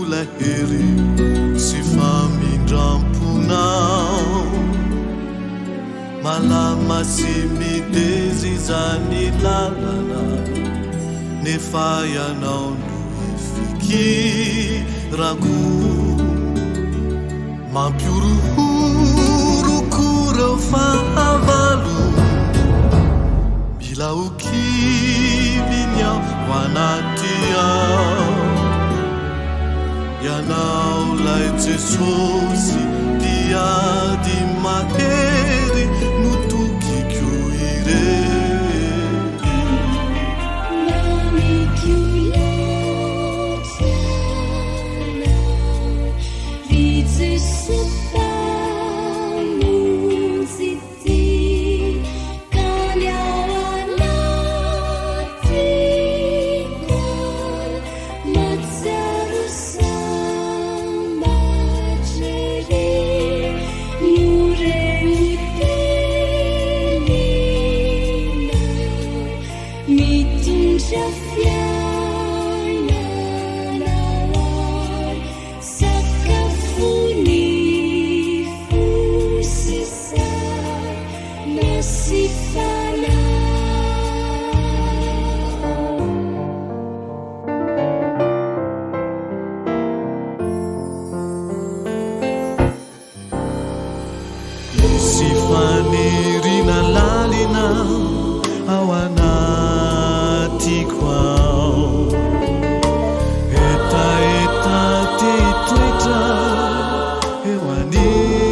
ilay hery sy famindram-ponao. Malama sy mideza izany lalana, nefa ianao no ifikirako. Mampihorohoro koa ireo fahavalo, mila ho kivy ny ao anaty ao. Ianao ilay Jesosy mpiady mahery no tokiko irery. Mamiko loatra Ianao, ry Jesoa Mpamonjy tia, ka ny ao anatiko mahatsiaro sambatra ery no re ny teninao mitondra fiainana ho ahy, sakafon'ny fo sy saina sy fanahy. Misy faniriana lalina ao anatiko ao, hetaheta te hitoetra eo anilanao.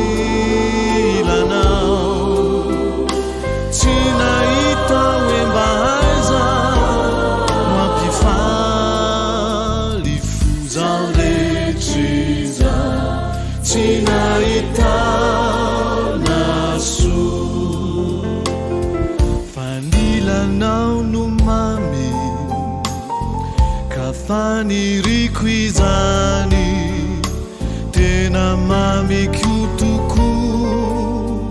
Tsy nahita hoe mba aiza no mampifaly fo izao rehetra izao, tsy nahitana soa. Fa anilanao no mamy ka faniriako izany, tena mamiko tokoa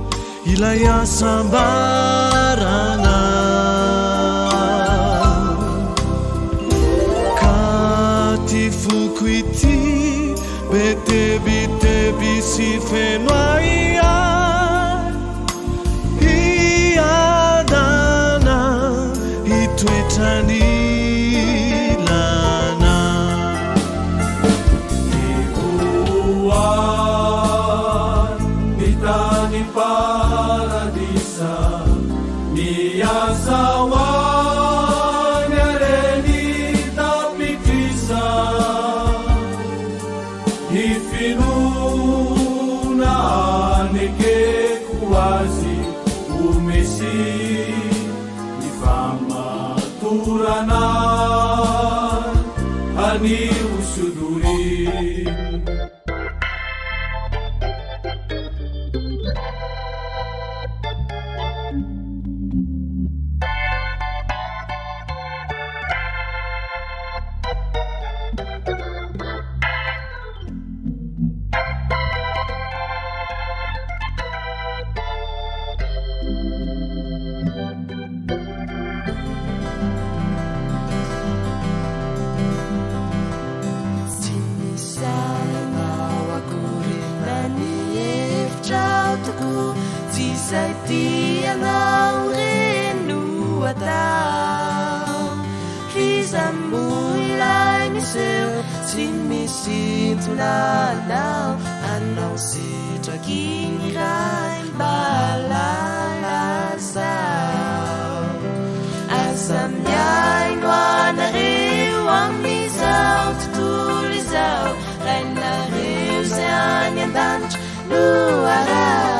ilay hasambarana. Ka ty foko ity be tebiteby sy feno ahiahy, hiadana hitoetra anilanao. Ny tany paradisa miasa ho any areny tapitrisa, ny finoana anekeko azy ho Mesia, ny famatorana anio sy doria. Tsy misy anao akory na ny hevitrao tokoa, tsy izay tianao re no atao. F'iza moa ilay miseho tsy misintona anao, anao sitraky ny Ray mba hahalala izao. Aza mihaino anareo amin'izao tontolo izao, Rainareo izay any an-danitra no arahina.